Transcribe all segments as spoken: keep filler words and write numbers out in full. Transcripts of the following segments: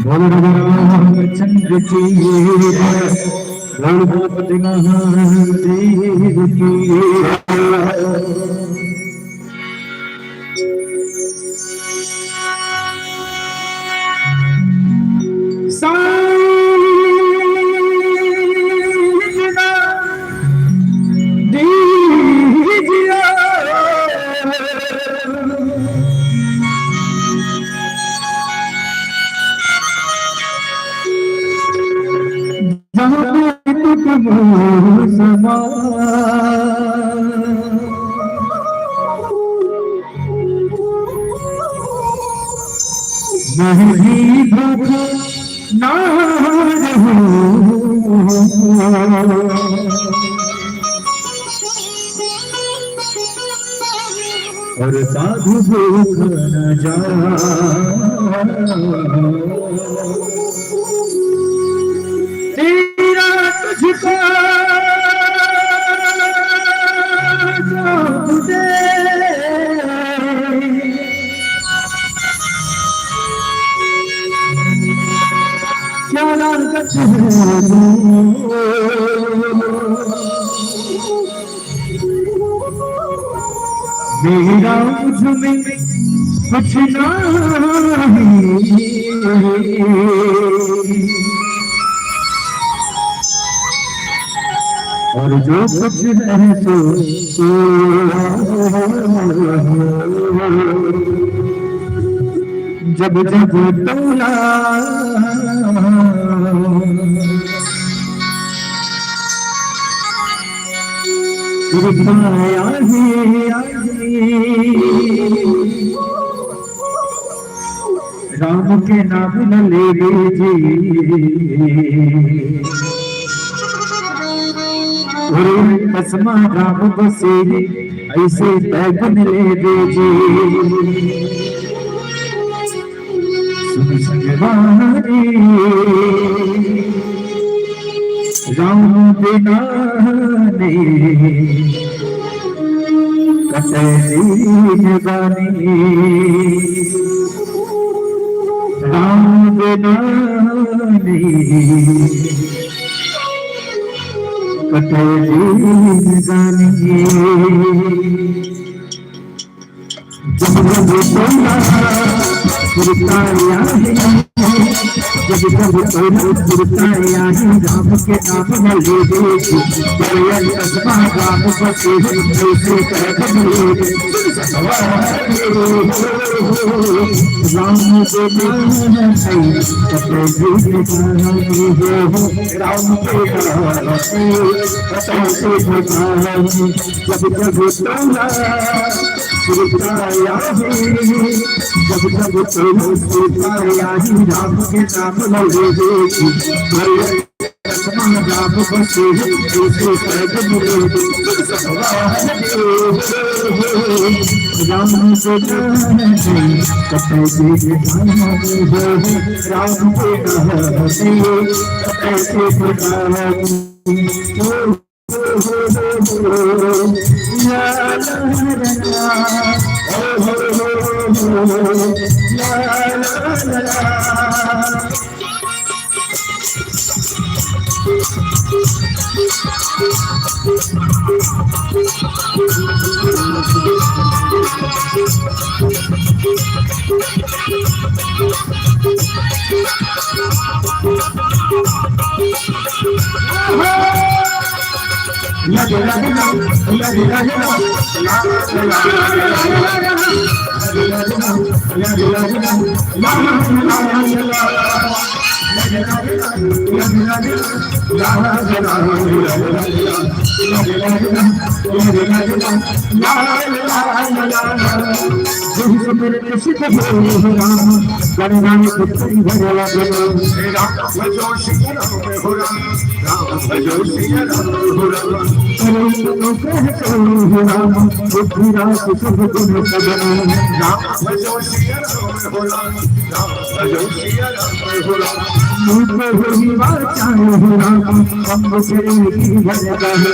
बोलो राजा रामचंद्र की जय, गणपति महादेव की जय। मोर समा। नहीं भूखा ना रहूं। और साधु भूख न जा। तेरा तुझको सौंप दे। क्या लागत है? मेरा मुझ में कुछ नहीं। और जो कुछ है तो, तो जब जब तोला कृपा आही, आही। राम के नाम न लेवे जी। अरे कसमा राम बसेरे, ऐसे बैगन लेवे जी। सुन संगवारी, राम बिना नहीं कटे जिंदगानी। राम बिना नहीं कटे जिंदगानी। जब जब तोला सुरताया है, जब जब तोला सुरताया है, राम के नाम न लेवे जी। जय चश्मा राम बसेरे, ऐसे बैगन लेवे। राम के नाम नहीं कटे जिंदगानी हो, राम के नाम नहीं कटे जिंदगानी। जब जब तोला सुरताया है, जब जब तोला सुरताया है, राम के नाम न लेवे जी। राम बसेरे, ऐसे बैगन लेवे। राम के नाम नहीं कटे जिंदगानी हो, राम के नाम नहीं कटे जिंदगानी। राम भजो सिया राम हो राम, राम भजो सिया राम हो राम। अरे लोग कहते हो राम, बुद्धि राम सब गुण सदन। राम भजो सिया राम हो राम, राम भजो सिया राम हो राम। मुझे होली वाचा हो राम, हम तेरे जीवन का हो।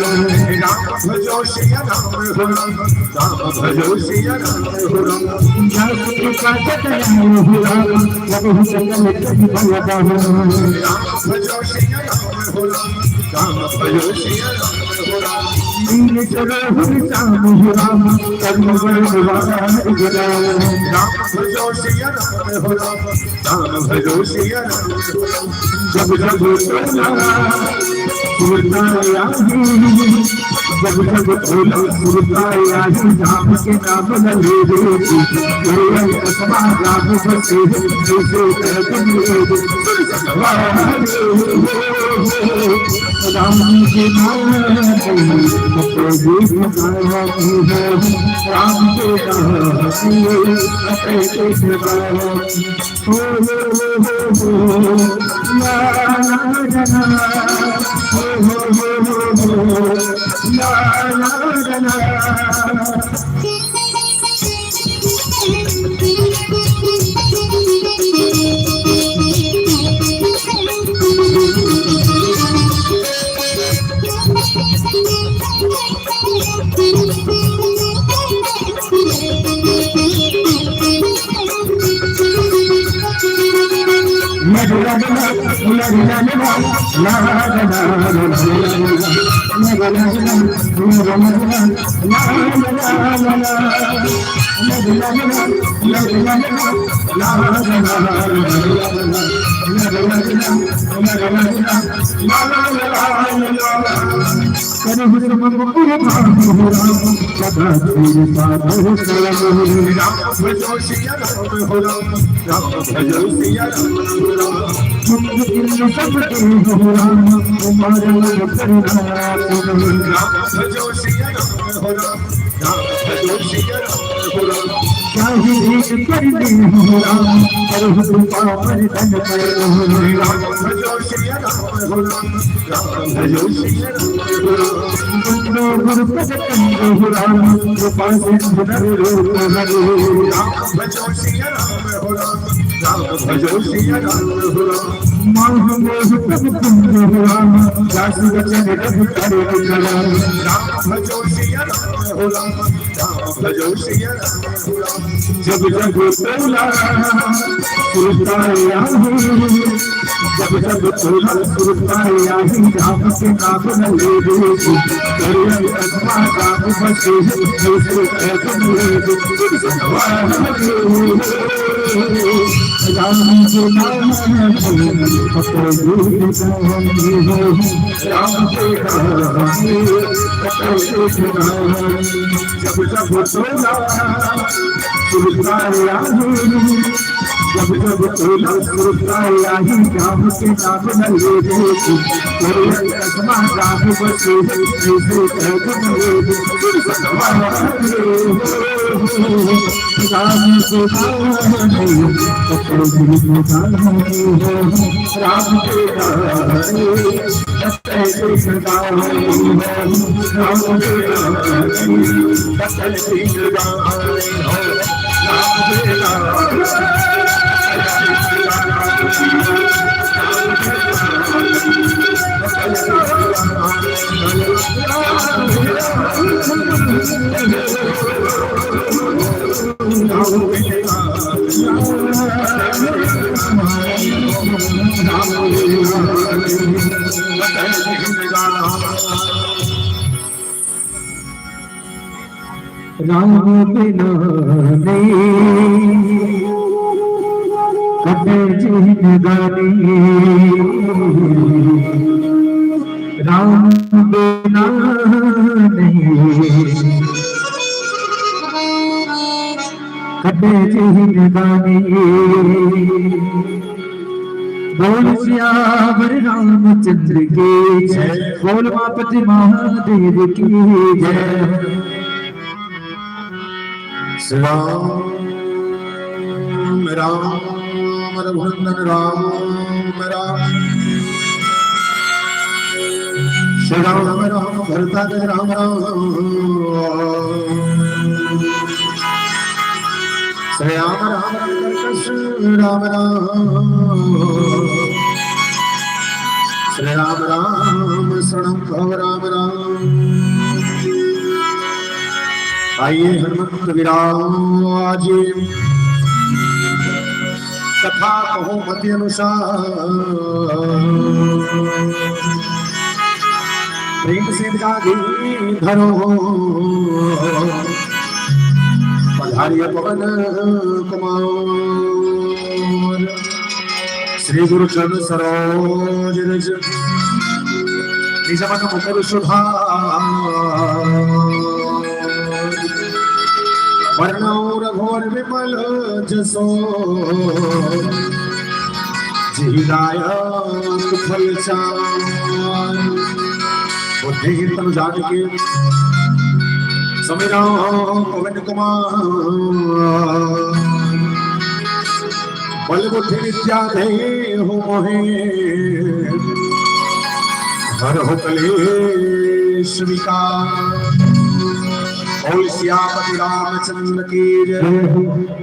राम भजो सिया राम हो राम, राम भजो सिया राम हो राम। जस कृपा जतन हो राम, प्रभु सकल कहि बल हो। राम भजो सिया राम हो राम, राम भजो सिया राम हो राम। नील चलो हर श्याम हो राम, कर्म बल वार जगाओ। राम भजो सिया राम हो राम, राम भजो सिया राम हो राम। जब जब तोला सुरताया है, जब जब बोला सुरता आही, राम के नाम न ले रे जी। बोला कसमा राम बसे, जैसे कहते ले रे। राम के नाम, राम के नाम, जब जब बोला सुरता आही, जब जब बोला सुरता आही, राम के नाम न ले रे जी। करुणा आत्मा राम बसे, जैसे कहते ले रे। राम के नाम, राम के नाम, राम के नाम। जब जब बोला सुरता आही, जब जब बोला सुरता आही, राम के नाम न ले रे। कोई चश्मा राम बसे, ऐसे कहते ले रे। राम के नाम, राम के नाम। राम बिना नइ कटे जिनगानी। राम बिना नइ कटे जिनगानी। बोल सियावर रामचंद्र की जय। बोल उमापति महादेव की जय। श्री राम, राम रघुनंदन राम, राम। श्री राम, राम भरता के राम, राम। श्री राम, राम रघुनंदन कृष्ण, राम, राम। श्री राम, राम शरणम भव, राम, राम। आइए हनुमंत विराज, कथा कहूँ मति अनुसार। प्रेम से जागी धरो पधारिया पवन कुमार। श्री गुरु चरण सरोज रज निज मन मुकुर सुधार। बरनउँ रघुवर विमल जसो, जिहि दायक फल चार। बुद्धिहीन तनु जानिके, सुमिरौं पवन कुमार। बल बुद्धि विद्या देहु मोहे, हरहु कलेश विकार। बोल सियापति रामचंद्र की जय।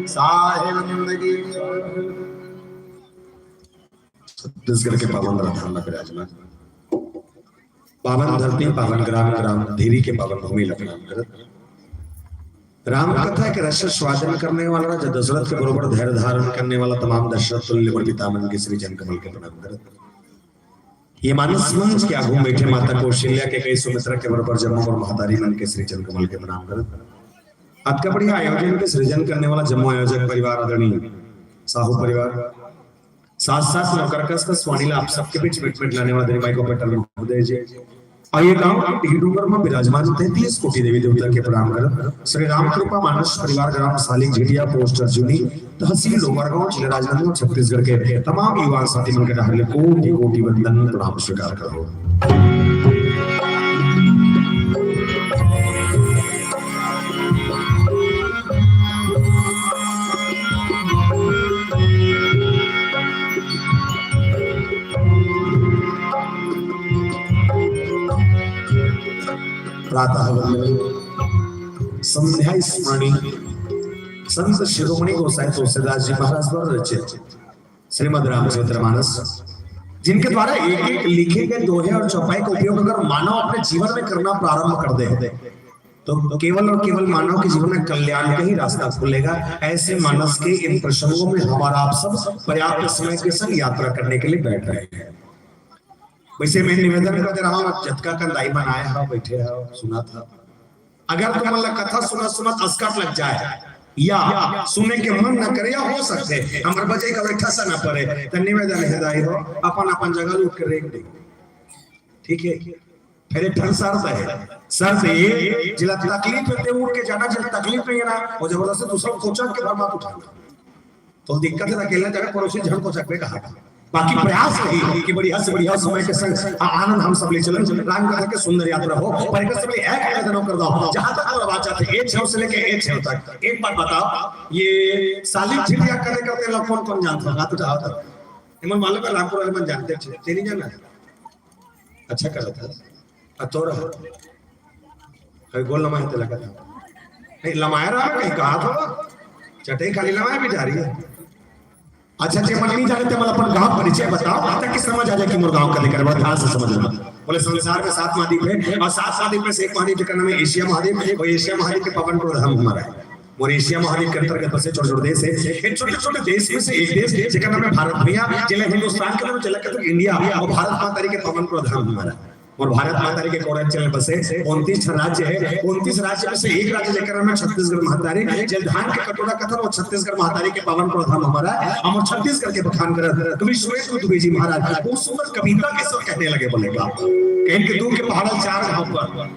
साहेब नंद की जय। छत्तीसगढ़ के पावन राजधानी में विराजमान पावन धरती, पावन ग्राम, ग्राम देवी के पावन भूमि ल प्रणाम करत, राम कथा के रस स्वादन करने वाला राजा दशरथ के बरोबर धैर्य धारण करने वाला तमाम दशरथ तुल्य मोर पितामह के श्री चरण कमल के प्रणाम करत, ये मानस मंच के आगू बैठे माता कौशल्या के कई सुमित्रा के बरोबर जम्मो मोर महतारी मन के श्री चरण कमल के प्रणाम करत, अतका बढ़िया आयोजन के सृजन करने वाला जम्मो आयोजक परिवार आदरणीय साहू परिवार, साथ साथ नौकर कस कस वाणी ला आप सबके बीच मिट मिट लाने वाला धनी माई को पटेल महोदय जी, और ये गांव के डीह डोंगर में विराजमान तैंतीस कोटि देवी देवता के प्रणाम करत, श्री राम कृपा मानस परिवार, ग्राम सालिक झिटिया, पोस्ट अर्जुनी, तहसील डोंगरगांव, जिला राजनांदगांव, छत्तीसगढ़ के तमाम युवा साथी मन के डहार ले कोटि कोटि वंदन प्रणाम स्वीकार करो। प्रातः वंदन, संध्या स्मरणी, संत शिरोमणि गोसाई तुलसीदास जी महाराज द्वारा रचित श्रीमद् रामचरितमानस, जिनके द्वारा एक एक लिखे गए दोहे और चौपाई का उपयोग अगर मानव अपने जीवन में करना प्रारंभ कर दे, तो केवल और केवल मानव के जीवन में कल्याण का ही रास्ता खुलेगा। ऐसे मानस के इन प्रसंगों में हमारा आप सब पर्याप्त समय के संग यात्रा करने के लिए बैठ रहे हैं। वैसे मैं निवेदन कर दे रहा हूँ, जतका कन दाई मन आए हो, बैठे हो, सुना था, अगर तुमन ला कथा सुनत सुनत असकट लग जाए या सुने के मन न करे या हो सकथे हमर बजई का बैठा सा न परे, त निवेदन हे दाई हो, अपन अपन जगह ले उठ के रेंग दे। ठीक है, फिर एक ठन शर्त है, शर्त ये, जिला तकलीफ हे ते उठ के जाना, जिला तकलीफ नहीं है ना, वो जबरदस्ती दूसरा को कोचक के भर मत उठाना। तो दिक्कत हे, अकेला जगह पड़ोसी झन कोचकबे कहा था। बाकी प्रयास रही कि बढ़िया से बढ़िया समय के संग आ-, आनंद हम सब ले चलन। राम कथा के सुंदर यात्रा हो, पर एक सब ले एक निवेदन कर दो, जहां तक मोर बात जाथे, ए छव से लेके ए छव तक, एक बात बताओ, ये सालिक झिटिया करे करते लोग कौन कौन जानता होगा? तो जाओ तक एमन मालूम है, रामपुर वाले मन जानते हैं, तेरी जाना है। अच्छा कर था। आ तोरा? अरे गोल लमाए ते लगा था। नहीं, लमाया रहा, कहीं कहा था? चटई खाली लमाए भी जा रही है। अच्छा, जे मन नहीं जाने ते मन अपन गांव परिचय बताओ, ताकि समझ आ जाए कि मोर गांव कदे करबा, ध्यान से समझ लो। बोले, संसार में सात महाद्वीप है और सात महाद्वीप में से एक महाद्वीप का नाम है एशिया महाद्वीप, और एशिया महाद्वीप के पावन प्रधान हमारा है। और एशिया महाद्वीप के अंतर्गत बसे छोटे छोटे देश है। इन छोटे छोटे देश में से एक देश जेकर नाम है भारत भैया, जिला हिंदुस्तान के नाम, जिला के तो इंडिया, और भारत माता के पावन प्रधान हमारा। और भारत माता के कोरंचल में बसे उनतीस ठन राज्य है। उनतीस राज्य में से एक राज्य जेकर नाम है छत्तीसगढ़ महतारी, जेला धान के कटोरा कथन, वो छत्तीसगढ़ महतारी के पावन प्रधान हमारा है। हम छत्तीसगढ़ के बखान करत कवि सुरेश दुबे जी महाराज वो सुंदर कविता के साथ कहने लगे, बोले का, कहेन के दूर के पहाड़ा चार घाव पर,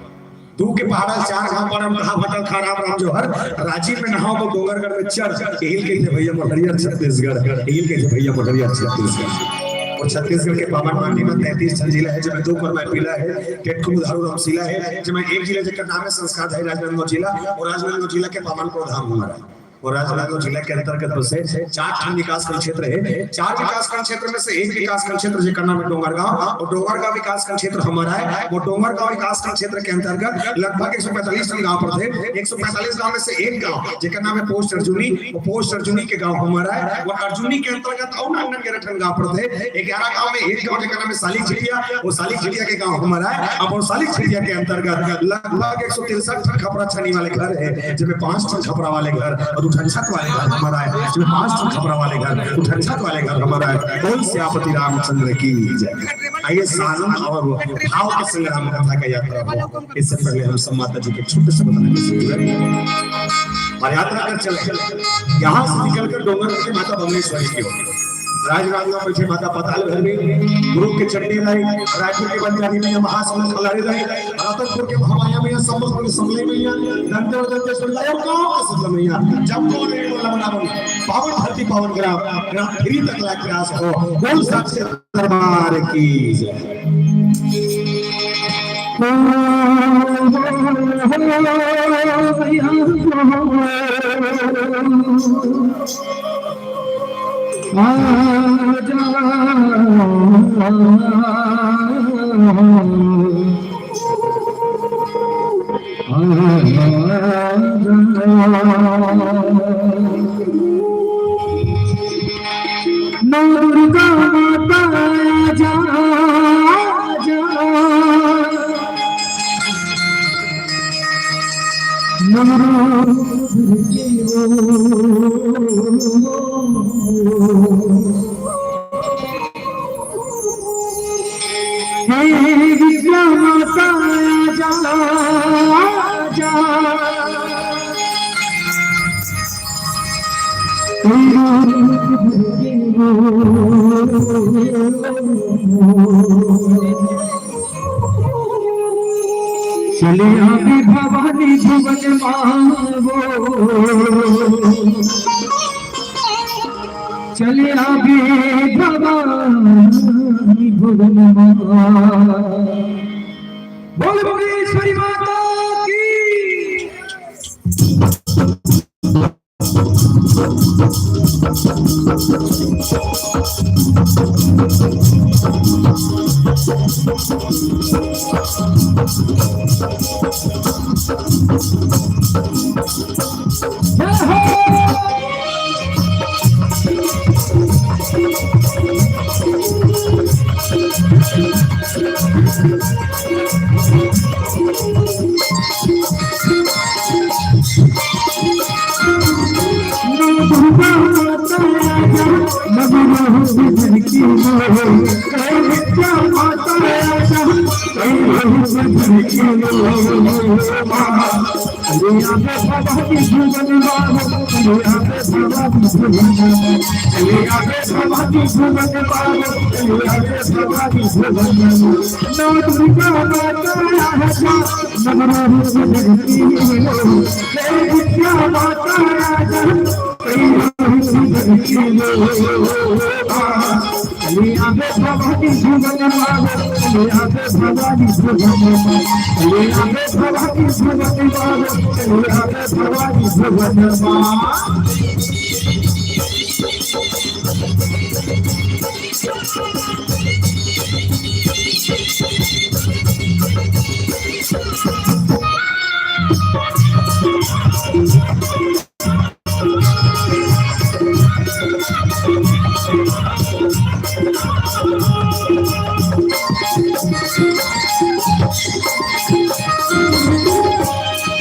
दूर के पहाड़ा चार घाव पर हम कहा भटल खा राम राम जोहर, राजिम में नहाव वो डोंगरगढ़ में चढ़, एहिल कहिथे भैया मोर हरियर छत्तीसगढ़, एहिल कहिथे भैया मोर हरियर छत्तीसगढ़। और छत्तीसगढ़ के पावन माटी में तैंतीस ठन जिला है, जेमे दू कर मैपिला है, टेटकुल धारू रमसीला है, जेमे एक जिला जेकर नाम है संस्कार है राजनांदगांव जिला, और राजनांदगांव जिला के पावन प्रधान हमारा है। और राजनांदगांव जिला के अंतर्गत बसे चार ठन विकासखंड क्षेत्र है। चार विकासखंड क्षेत्र में से एक विकासखंड क्षेत्र जेकर नाम है डोंगरगांव, और डोंगरगांव विकासखंड क्षेत्र हमारा है। वो डोंगरगांव विकासखंड क्षेत्र के अंतर्गत लगभग एक सौ पैंतालीस ठन गांव पड़थे। एक सौ पैंतालीस गांव में से एक गांव जेकर नाम है पोस्ट अर्जुनी, वो पोस्ट अर्जुनी के गांव हमारा है। वो अर्जुनी के अंतर्गत और नान नान ग्यारह ठन गांव पड़थे। ग्यारह गांव में एक गांव जेकर नाम है सालिक झिटिया, वो सालिक झिटिया के गांव हमारा है। अब वो सालिक झिटिया के अंतर्गत लगभग एक सौ तिरसठ ठन खपरा छानी वाले घर है, जेमे पांच ठन खपरा वाले घर और दू ठन छत वाले घर हमारा है, जेमे पांच ठन खपरा वाले घर, दू ठन छत वाले घर हमारा है। बोल सियापति रामचंद्र की जय। आइए, सानंद और भाव के संग राम कथा का यात्रा हो। इससे पहले हम सब माता जी के छोटे से बतन के शुरू करें। और यात्रा कर चले, यहाँ से निकलकर डोंगर के माता भुवनेश्वरी की ओर। राजनांदगांव बइठे माता पाताल भैरवी, दुर्ग के चंडी दाई, रायपुर के बंजारी मैया, महासमुंद खलड़ी दाई, रतनपुर के भवाया मैया, संबलपुर के समलई मैया, दंतेवाड़ा दंतेश्वरी दाई अउ गाँव के शीतला मैया, जब को ले बोला बना बोल, पावन धरती पावन ग्राम, ग्राम फिरी तक लाग ग्रास हो, बोल साक्षात दरबार की जय। नौ दुर्गा माता आजा, आजा। नौ रूप धर के वो हे विद्या माता आजा, आजा। चले आवे भवानी भुवन माँ वो। चले आवे भवानी भुवन माँ। बोल भुवनेश्वरी माता की।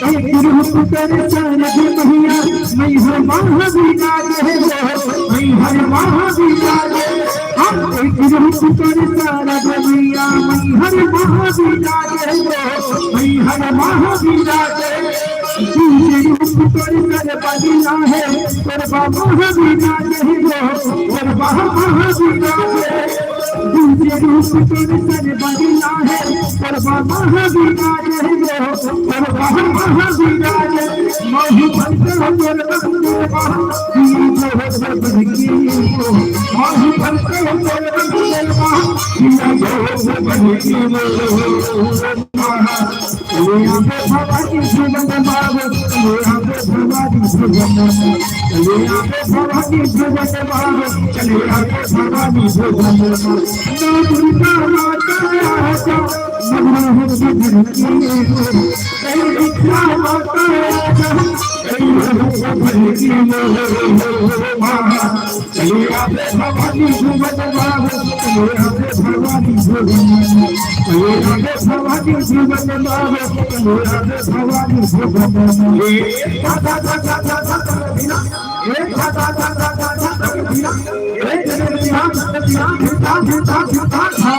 एक रूप कर सारद मैया, मैहर महाविराज है वो, मैहर महाविराज है। हम एक रूप कर सारद मैया, मैहर महाविराज है वो, मैहर महाविराज है। दूजे रूप कर कर बदला है, करबा महाविराज है वो, करबा महाविराज है। दूजे रूप तोर सर बदला है, करबा महाविराज है वो, करबा महाविराज। महू भक्त हो तोर बंदे बा, दिया जो हो बन के वो। महू भक्त हो तोर बंदे बा, दिया जो हो बन के वो। चले आवे भवानी भुवन माँ वो, चले आवे भवानी भुवन माँ। चले आवे भवानी भुवन माँ वो, चले आवे भवानी भुवन माँ। नौ दुर्गा माता आजा, नवरंग धर के वो। कई विद्या माता आजा, कई रूप धर के वो। माँ चले आवे भवानी भुवन माँ वो, चले आवे भवानी भुवन माँ। चले आवे भवानी भुवन माँ वो, चले आवे भवानी भुवन माँ। ए, धा, धा, धा, धा, धा, धा, धा, बिना। ए, धा, धा, धा, धा, धा, धा, धा, बिना। ए, जय श्री राम, जय श्री राम, धा, धा, धा, धा, धा, धा।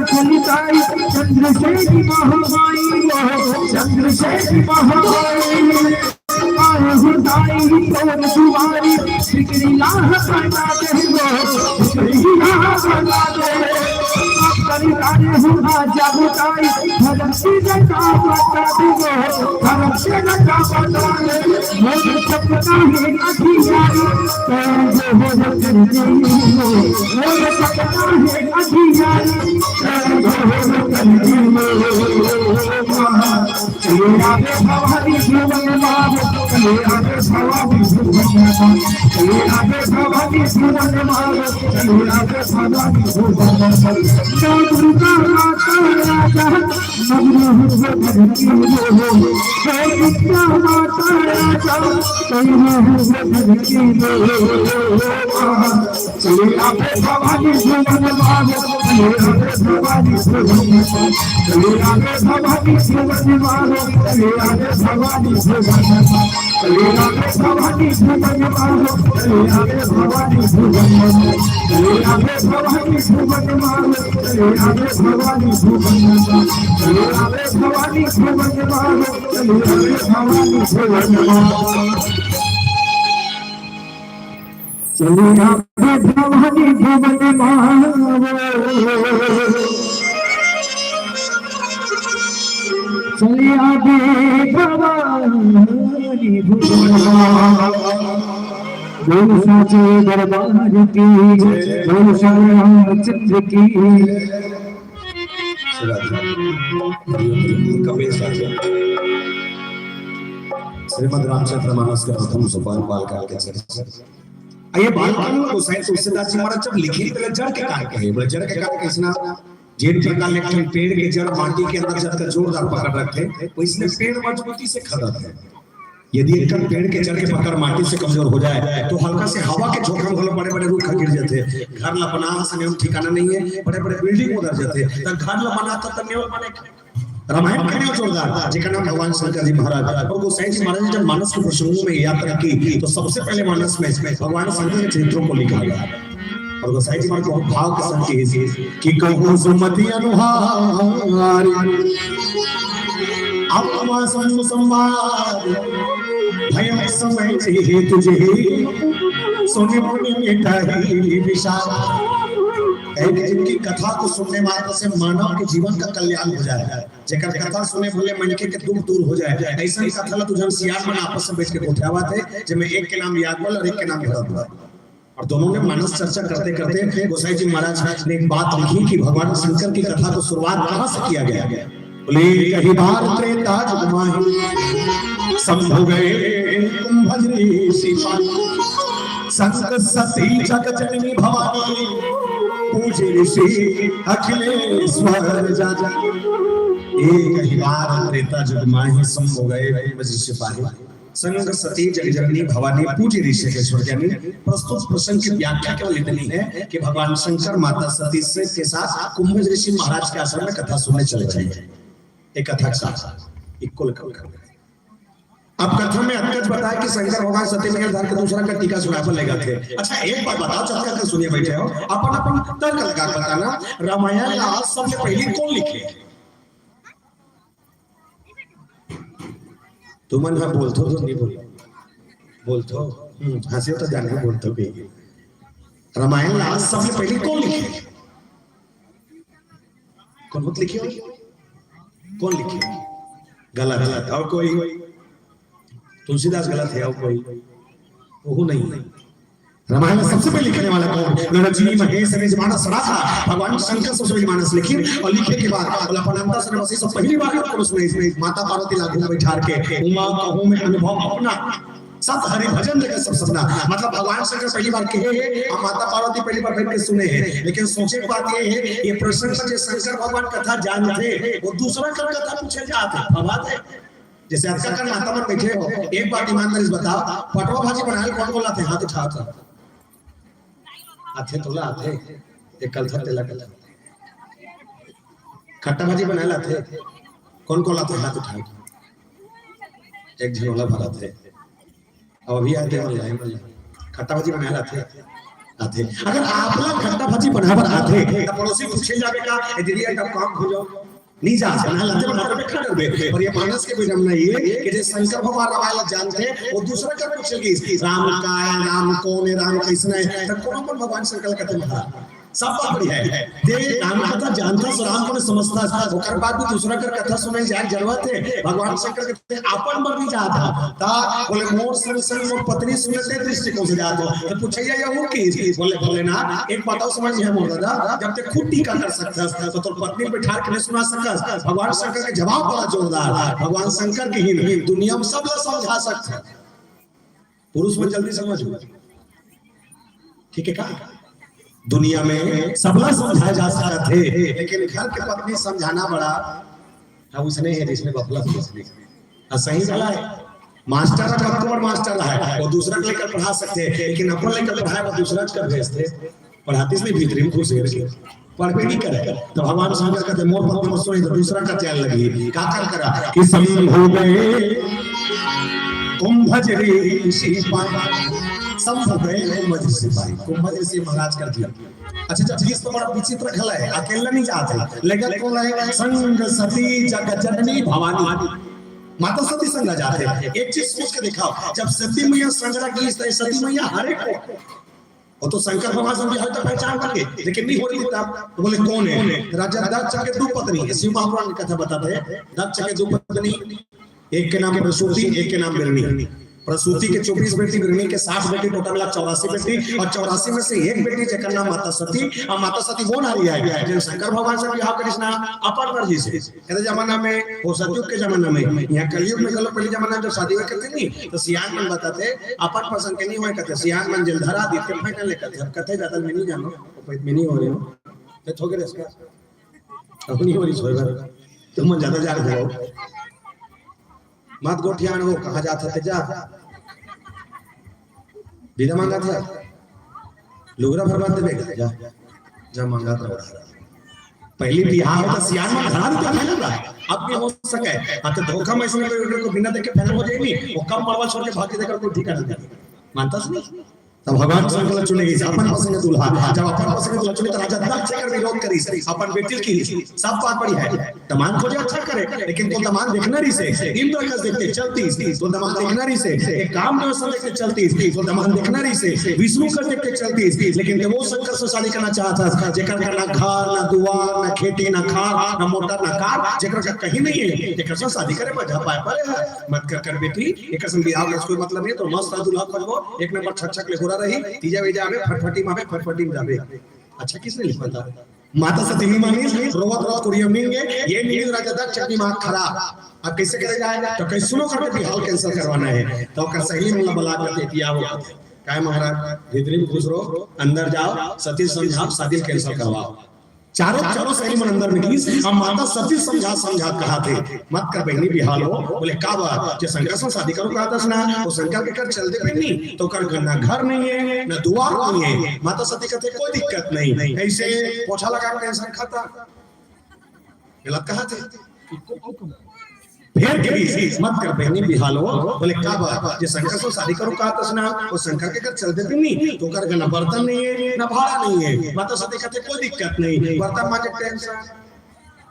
चंद्रशेखी महामाई वो, चंद्रशेखी महामाई। आए हो दाई तोर दुआरी, बिगड़ी लाह बना दे वो, बिगड़ी लाह बना दे। आप करी तारे हो राजा बताई, धरम की जटा बता दे वो, धरम की जटा बता दे। मोर सपना है अधियारी, तोर जो हो कर दे वो, मोर सपना है अधियारी, तोर जो हो कर दे वो। चले आवे भवानी भुवन माँ, चले आवे भवानी भुवन माँ, चले आवे भवानी भुवन माँ, चले आवे भवानी भुवन माँ। जय दुर्गा माता राजा, मगरू हो धरती में हो, जय दुर्गा माता राजा, मगरू हो धरती में हो। चले आवे भवानी भुवन माँ, चले आवे भवानी भुवन माँ, चले आवे भवानी भुवन माँ, चले आवे भवानी भुवन माँ, चले आवे भवानी भुवन माँ, चले आवे भवानी भुवन माँ, चले आवे भवानी भुवन माँ, चले आवे भवानी भुवन माँ, चले आवे भवानी भुवन माँ, चले आवे भवानी भुवन माँ। चले आवे भवानी भुवन माँ वो। चले आवे भवानी भुवन माँ। बोल साचे दरबार की, बोल श्री रामचंद्र की। कमलेश राजा। श्रीमद् रामचरित मानस के प्रथम सोपान बालकांड के चर्चा। आ ये बालकांड में गोसाई तुलसीदास जी महाराज जब लिखे, पहले जड़ के काल कहे, बोले, जड़ के काल कैसना? जेन प्रकार ले एक ठन पेड़ के जड़ माटी के अंदर जब तक जोरदार पकड़ रखथे, वैसने पेड़ मजबूती से खड़थे। यदि एक ठन पेड़ के जड़ के पकड़ माटी से कमजोर हो जाए, तो हल्का से हवा के झोंका में घलो बड़े-बड़े रूख गिर जाथे। घर ला बनाए हस नियम ठिकाना नहीं है, बड़े-बड़े building उधर जाथे। त घर ला बनाथस त नियम बने रामायण के नियम जोरदार, जेकर नाम भगवान शंकर जी महाराज। और गोसाई जी महाराज जब मानस के प्रसंगों में यात्रा की, तो सबसे पहले मानस में भगवान शंकर के चरित्रों को लिखा गया। और गोसाई जी महाराज बहुत भाव के साथ कहे कि कहूँ सुमति अनुहार, अम्मा संग संवार, भयम समय ही तुझे, सुनि मुनि मिटहि विषाद। कहे कि जिनकी कथा को सुनने मात्र से मानव के जीवन का कल्याण हो जाए, जेकर कथा सुने भले मनखे के दुख दूर हो जाए, ऐसा कथा ला दू झन सियान मन आपस में बैठ के गोठियावत हे, जेमे एक के नाम याज्ञवल्क्य और एक के नाम भरद्वाज। और दोनों ने मानस चर्चा करते करते गोसाई जी महाराज ने एक बात लिखी कि भगवान शंकर की कथा को शुरुआत कहाँ से किया गया। बोले, कही बार त्रेता जुग माही, शंभु गए कुंभज ऋषि पाही। संग सती जग जननी भवानी, पूजे ऋषि अखिलेश्वर जानी। एक ही बार त्रेता जुग माही, शंभु गए कुंभज ऋषि पाही। संग सती जग जननी भवानी, पूजे ऋषिकेश्वर जानी। प्रस्तुत प्रसंग की व्याख्या केवल इतनी है कि भगवान शंकर माता सती से, के साथ कुंभज ऋषि महाराज के आश्रम में कथा सुनने चले गए। एक कथा के साथ इक्वल कर। अब कथा में अतका च बताए कि शंकर भगवान सती में धर के दूसरा का टीका सुनाए बर ले जाथे। अच्छा, एक बात बताओ, जतका के सुने बैठे हो, अपन अपन तर्क लगा के बताना, रामायण ला सबले पहली कौन लिखे? तुमन ह बोलथो तो नहीं बोल, बोलथो, हम्म, हंसे तो जाने बोलथो भी। रामायण ला सबले पहली कौन लिखे? कौन मत लिखे हो? कौन लिखे? गलत, गलत। और कोई? तुलसीदास गलत है, और कोई? वो नहीं है। रामायण सबसे पहले लिखने वाला कौन? नरजी महेश ने जमाना सड़ा था, भगवान शंकर सबसे पहले मानस लिखी और लिखे के बाद बोला, "अपन अंता से बस ये सब पहली बार कौन सुने इसमें माता पार्वती ला घूम बैठार के उमा कहूँ में अनुभव अपना, सत हरि भजन जगत सब सपना।" मतलब भगवान शंकर पहली बार कहे हैं और माता पार्वती पहली बार बैठ के सुने हैं। लेकिन सोचे के बात ये है, ये प्रसंग में जो शंकर भगवान कथा जानते, वो दूसरा कर कथा पूछे जाते, प्रभात है। जैसे आज का माता मन बैठे हो, एक बात ईमानदारी से बताओ, पटवा भाजी बनाए कौन कौन लाथे? हाथ उठाओ तो। आथे तोला आथे, एक कल था तेला कल। खट्टा भाजी बनाए लाथे, कौन कौन लाथे? हाथ उठाओ। एक झन ओला भराथे। अब अभी आते हैं, लाइन में। खट्टा भाजी बनाए लाथे। आथे। अगर आप ला खट्टा भाजी बनाए बर आथे, त पड़ोसी पूछे जाबे का, "ए दीदी, एक कप कम हो जाओ।" नहीं जा, ना लज्जा बना के खा डरबे। पर ये मानस के कोई जमना ये कि जे शंकर भगवान रामायण ला जानथे, वो दूसरा कर पूछे कि राम का है, राम कौन है, राम कैसना है, त कोनो अपन भगवान शंकर ला कथे महाराज। सब बात बढ़िया है। जे राम कथा जानता सो राम को समझता, ओकर बाद भी दूसरा कर कथा सुने जाए जरूरत है। भगवान शंकर के ते अपन बर नहीं जात हा। ता बोले, "मोर संग संग मोर पत्नी सुने ते दृष्टिकोण से जात हो।" तो पूछे या वो की बोले, "भोलेनाथ, एक बात और समझ है मोर दादा, जब ते खुद टीका कर सकता, तो तोर पत्नी बैठा के नहीं सुना सकता।" भगवान शंकर के जवाब बड़ा जोरदार। भगवान शंकर के ही नहीं, दुनिया में सब ला समझा सकता। पुरुष मन जल्दी समझ हो, ठीक है का? दुनिया में सबला समझाया जा सकत हे, लेकिन घर के पत्नी समझाना बड़ा, हाँ, उसने है जिसने बपला समझने। हाँ, सही वाला है। मास्टर का कब कबर मास्टर है, वो दूसरा के लेकर पढ़ा सकते हैं, लेकिन अपन लेकर पढ़ाए वो दूसरा का भेजते। पढ़ातीस नहीं, भीतरी में घुस गए, पढ़बे नहीं करे। तो भगवान शंकर कहते, "मोर पत्नी मत सुनी, तो दूसरा का चैन लगी।" का कर करा कि संभोग कुंभज ऋषि पाए, संभोग कुंभज ऋषि पाए, कुंभज ऋषि महाराज कर दिया। अच्छा, अच्छा, चीज तो बड़ा विचित्र घला है, अकेला नहीं जात है, लेकिन कौन है? संग सती जग जननी भवानी, माता सती संग जात है। एक चीज सोच के दिखाओ, जब सती मैया संग रखी, तो सती मैया हरे को वो तो शंकर भगवान से बिहार का पहचान बन गए, लेकिन नहीं हो रही तब। तो बोले, "कौन है?" राजा दक्ष के दो पत्नी है, शिव महापुराण की कथा बताते हैं। दक्ष के दो पत्नी, एक के नाम प्रसूति, एक के नाम बिरनी। प्रसूति के चौबीस बेटी, बिरनी के साठ बेटी, टोटल मिला चौरासी बेटी, और चौरासी में से एक बेटी जेकर नाम माता सती। और माता सती वो नारी है जो शंकर भगवान से बिहार करिस ना अपन मर्जी से। कहते जमाना में, वो सतयुग के जमाना में, यहाँ कलयुग में कल पहले जमाना में जब शादी हुआ करते नहीं, तो सियान मन बताते, अपन पसंद के नहीं हुआ करते, सियान मन जलधरा दीते, फाइनल लेकर थे। अब कथे ज्यादा मैं नहीं जानो, तो कोई मैं नहीं हो रही हूँ, तो थोड़े रस का, अब नहीं हो रही छोड़, तुम मन ज्यादा जा रहे हो, मत गोठियान हो, कहाँ जात हते जा, बिना मांगा था, लुगरा भर बांध देबे, जा, जा मांगा था। पहली बिहाव तो सियान में धरा देते हैं ना, अब भी हो सके। हाँ, तो धोखा में इसने कोई को बिना देखे फैल हो जाएगी, वो कम मरवा छोड़ के भाग के देकर कोई ठिकाना नहीं। मानता से नहीं? तब भगवान शंकर ला चुने गई, अपन पसंद के दूल्हा। जब अपन पसंद के दूल्हा चुने, तो राजा दक्ष कर विरोध करी, अपन बेटी की सब बात बड़ी है। दमान खोजे अच्छा करे, लेकिन तो दमान देखना रही से, इंद्र कस देखते चलती, तो दमान देखना रही से, एक काम व्यवस्था देखते चलती, तो दमान देखना रही से, विष्णु कस देखते चलती, लेकिन वो शंकर से शादी करना चाहता था, जेकर का ना घर, ना दुआर, ना खेती, ना खार, ना मोटर, ना कार, जेकर का कहीं नहीं है, जेकर से शादी करे मजा पाए पड़े है। मत कर कर बेटी, एक असम बिहाव के कोई मतलब नहीं, तो मस्त दूल्हा खोजबो, एक नंबर छक छक ले गोरा रही, तीजा वेजा आवे, फटफटी में आवे, फटफटी में जावे। अच्छा, किसने लिखा था? माता सती नहीं मानी, रोवत रोवत कुरिया मिल गए, ये नहीं राजा दक्ष दिमाग खराब। अब कैसे करे जाए? तो कैसे सुनो करके बिहाव cancel करवाना है, तो ओकर सहेली मन ला बला करके पियावो। काय महाराज, भीतरी में घुस रहो, अंदर जाओ, सती समझाओ, शादी cancel करवाओ। चारों, चारों सहेली मन अंदर में घिस, अब माता सती समझा, समझा कहा थे, "मत कर बहिनी बिहाव हो।" बोले, "का बात? जे शंकर से शादी करो कहा था ना, वो शंकर के कर चलते पे नहीं, तो कर ना घर नहीं है, ना दुआर नहीं है।" माता सती कहते, "कोई दिक्कत नहीं।" ऐसे पोछा लगा के tension खाता। गलत कहा थे। फेर कही, "मत कर बहिनी बिहाव हो।" बोले, "का बात? जे शंकर से शादी करो कहा था ना, वो शंकर के कर चलते पे नहीं, तो कर ना बर्तन नहीं है, ना भाड़ा नहीं है।" माता सती कहते, "कोई दिक्कत नहीं, बर्तन माजे tension।"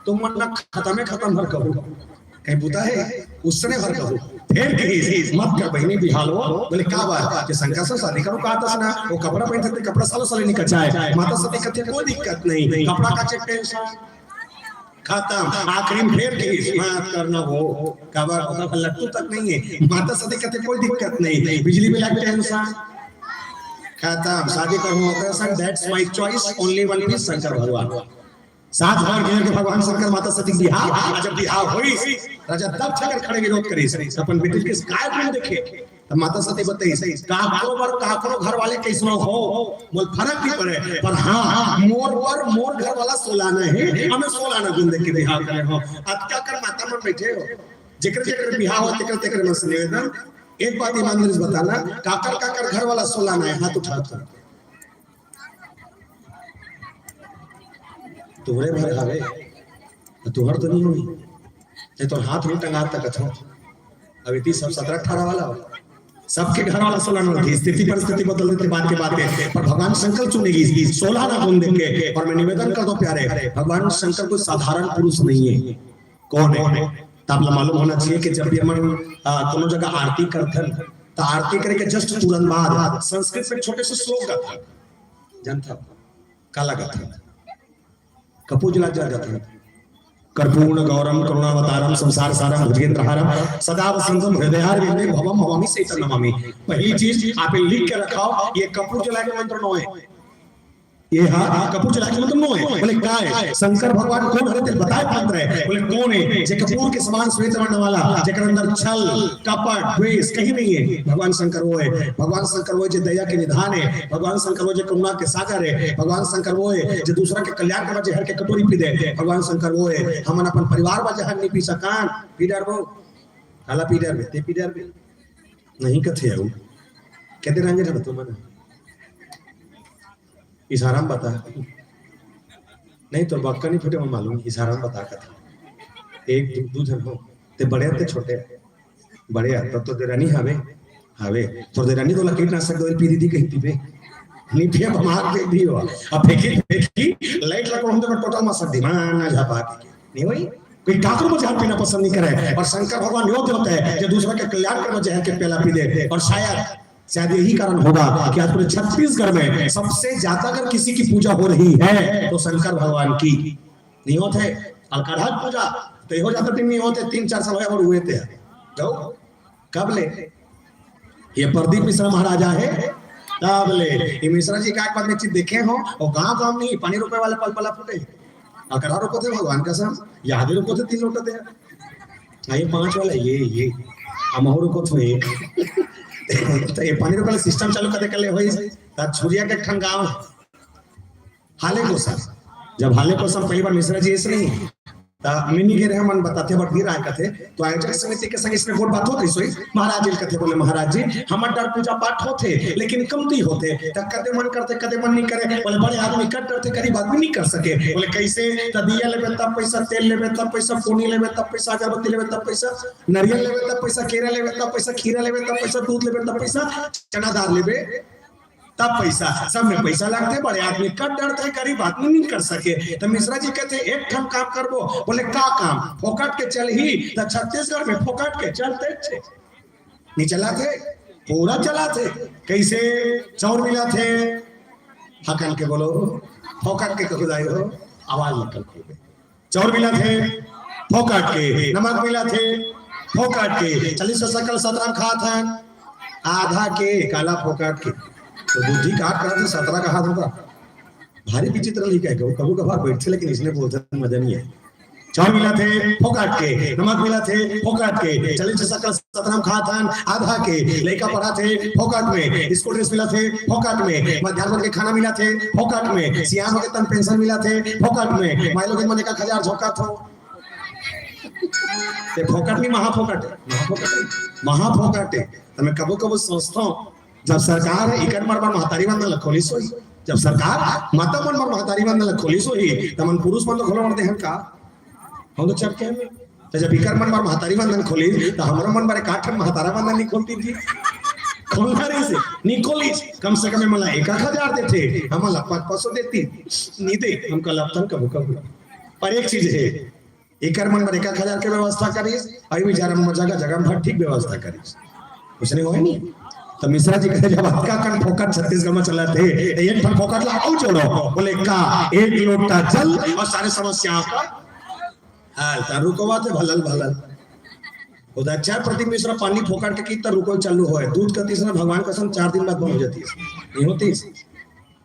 तुम मन ना खत्म है, खत्म भर कहो। कहीं बुता है, उसने भर कहो। फेर कही, "मत कर बहिनी बिहाव हो।" बोले, "का बात? जे शंकर से शादी करो कहा था ना, वो कपड़ा पहन सकते, कपड़ा सालो सालो नहीं कचाए।" माता सती कहते, "कोई दिक्कत नहीं, कपड़ा का चेक tension।" खत्म। आखिरी में फेर कही, "मत करना हो।" काबर ओकर लट्टू तक नहीं है। माता सती कहते, "कोई दिक्कत नहीं, बिजली बिल का tension।" खत्म। शादी करूँ ओकर संग, "That's my choice, only one piece Shankar भगवान।" सात बार गिने के भगवान शंकर माता सती बिहाव, आ जब बिहाव होइस, राजा दक्ष कर खड़े विरोध करिस, अपन बेटी के काय गुण देखे, तब माता सती बताइस, "काकरो बर काकरो घर वाले कैसनो हो, मोल फरक नहीं पड़े, पर हाँ, मोर बर मोर घर वाला सोलाना है, हमें सोलाना गुण देख के बिहाव करे हो।" अतका कर माता मन बैठे हो, जेकर जेकर बिहाव हो, तेकर तेकर मन से निवेदन, एक बात ईमानदारी से बताना, काकर काकर घर वाला सोलाना है, हाथ उठा कर। तुहरे भर हवे, त तुहर तो नहीं होई। ते तो हाथ में टंगा तक थो। अब इतनी सब सत्रह अठारह वाला हो। सबके घर वाला सोलह आना होथे, स्थिति परिस्थिति बदल देथे बात के बात में, पर भगवान शंकर चुने गिस सोलह आना गुण देख के। और मैं निवेदन कर दो प्यारे, भगवान शंकर कोई साधारण पुरुष नहीं है। कौन है? तो आप ला मालूम होना चाहिए कि जब भी हमन, आ, कोनो जगह आरती करथन, तो आरती करे के just तुरंत बाद संस्कृत में छोटे से श्लोक गाथन, जानथव? काला गाथन? कपूर जला जला जाते हैं। कर्पूर गौरम करुणावतारम संसार सारम भुजगेंद्रहारम सदा वसंतम हृदयारविंदे भवम भवामी सीतम नमामि। पहली चीज आप ये लिख के रखाओ, ये कपूर जला के मंत्र नो है। ये हा कपूर जला के मंत्र नो है। बोले, "काय शंकर भगवान कोन हरे?" तेला बताए मंत्र है। बोले, "कोन है जे कपूर के समान श्वेत वर्ण वाला, जेकर अंदर छल, कपट, द्वेष कहीं नहीं है?" भगवान शंकर वो है। भगवान शंकर वो है जे दया के निधान है। भगवान शंकर वो जे करुणा के सागर है। भगवान शंकर वो है जे दूसरा के कल्याण के बर जहर के कटोरी पी दे। भगवान शंकर वो है, हमन अपन परिवार बर जहर नहीं पी सकान। पी डरबो, काला पी डरबे, ते पी डरबे। नहीं कथे अउ। कहते रहेंगे जब तुमन इशारा में बता। नहीं तो बक्का नहीं फूटे, मैं मालूम, इशारा में बता कथा। एक दू, दू झन हो, ते बड़े ते छोटे, बड़े आ, तब तो देरानी हवे, हवे, तो देरानी तो कीटनाशक दवाई पी दीदी कहीं पीबे, नहीं पिया, बमार दे दी हो। अब फेंकी, फेंकी, लाइट लगो हम तो टोटल मसक दी, मां ना झापा के, नहीं वही? कोई काकरो में जहर पीना पसंद नहीं करे। और शंकर भगवान यो होता है जो दूसरा के कल्याण कर जहर के प्याला पी दे। और शायद, शायद यही कारण होगा कि आज पूरे छत्तीसगढ़ में सबसे ज्यादा अगर किसी की पूजा हो रही है तो शंकर भगवान की। नहीं होते अलकरहा पूजा, तो ये हो जाता दिन नहीं होते, तीन चार साल हो गए और हुए थे। जाओ, कब ले? ये प्रदीप मिश्रा महाराजा है, तब ले। ये मिश्रा जी का एक बार मैं चीज देखे हो, और गांव गांव में ही पानी रुपए वाले पल पला फूटे। अकरा रुको थे भगवान कसम, याद रुको थे तीन लोटा दे। आ, ये पांच वाला, ये, ये। हम और रुको थे एक। तो ये पानी रुपए वाला सिस्टम चालू कर दे कर ले होई। ता छुरिया के ठन गांव। हाले कोसम, जब हाले कोसम पहली बार मिश्रा जी ऐसे नहीं, ता मिनी गे रहे मन बताते, बट भी राय कथे, तो आयोजक समिति के संग इसमें गोठ बात होत रहिस होही। महाराज जी कथे, बोले, "महाराज जी, हमर डर पूजा पाठ होथे, लेकिन कमती होथे, त कदे मन करथे, कदे मन नहीं करे।" बोले, "बड़े आदमी कर डरथे, गरीब आदमी नहीं कर सके।" बोले, "कैसे?" "त दिया लेबे तब पैसा, तेल लेबे तब पैसा, फोनी लेबे तब पैसा, अगरबत्ती लेबे तब पैसा, नरियल लेबे तब पैसा, केरा लेबे तब पैसा, खीरा लेबे तब पैसा, दूध लेबे तब पैसा, चना दाल लेबे तब पैसा, सब में पैसा लगथे। बड़े आदमी कर डरथे, गरीब आदमी नहीं कर सके।" त मिश्रा जी कहथे, "एक ठन काम करबो।" बोले, "का काम?" "फोकट के चलही?" त छत्तीसगढ़ में फोकट के चलते थे, नहीं चलाथे, पूरा चलाथे। कैसे? चाउर मिलाथे, हकन के बोलो, फोकट के कहू दाई हो, आवाज निकल खोल दे। चाउर मिलाथे, फोकट के, नमक मिलाथे, फोकट के, चालीस सौ सकल सतराम खात हन, आधा के काला फोकट के। तो बुद्धि काट करत सतरा का हाथ होता। भारी विचित्र नहीं कहे, कबो, कबो कभार बैठे, लेकिन इसने बोलते मजा नहीं है। चाउर मिलाथे, फोकट के, नमक मिलाथे, फोकट के, चालीस सौ सकल सतराम खात हन, आधा के, लइका पढ़ाथे, फोकट में, स्कूल ड्रेस मिलाथे, फोकट में, मध्याह्न के खाना मिलाथे, फोकट में, सियान होके तन पेंशन मिलाथे, फोकट में, माई लोग मन एक हजार झोंकात हो। ते फोकट नहीं, महाफोकट है, महाफोकट है, महाफोकट है। त मैं कबो कबो सोचता हूँ, जब सरकार इकर मन बर महतारी वंदन ल खोलिस होही, जब सरकार माता मन बर महतारी वंदन ल खोलिस होही, त मन पुरुष मन तो खोलो मर देहन का? हम तो चरके में। त जब इकर मन बर महतारी वंदन खोलिस, त हमरो मन बर एक आठ ठन महतारा वंदन नहीं खोलती थी? खोलना रहिसे, नहीं खोलिस। कम से कम एमन ला एक आध हजार देथे, हमन ला पाँच पाँच सौ देती, नहीं दे, हमका लगथन कभू कभू। पर एक चीज है, एकर मन बर एक आध हजार के व्यवस्था करिस, अभी बेचारा मन जगह जगह में ठीक व्यवस्था करिस, कुछ नहीं होय नहीं। त मिश्रा जी कहे, "जब अतका कन फोकट छत्तीसगढ़ में चलत हे, त एक ठन फोकट ला अउ जोड़ो।" बोले, "का?" "एक लोटा जल और सारे समस्याओं का हल।" त रुकवा थे भलल भलल। वो तो अच्छा है, प्रदीप मिश्रा पानी फोकट के कितना रुको चालू होय, दूध का तीसरा भगवान कसम चार दिन बाद बंद हो जाती है, नहीं होती है।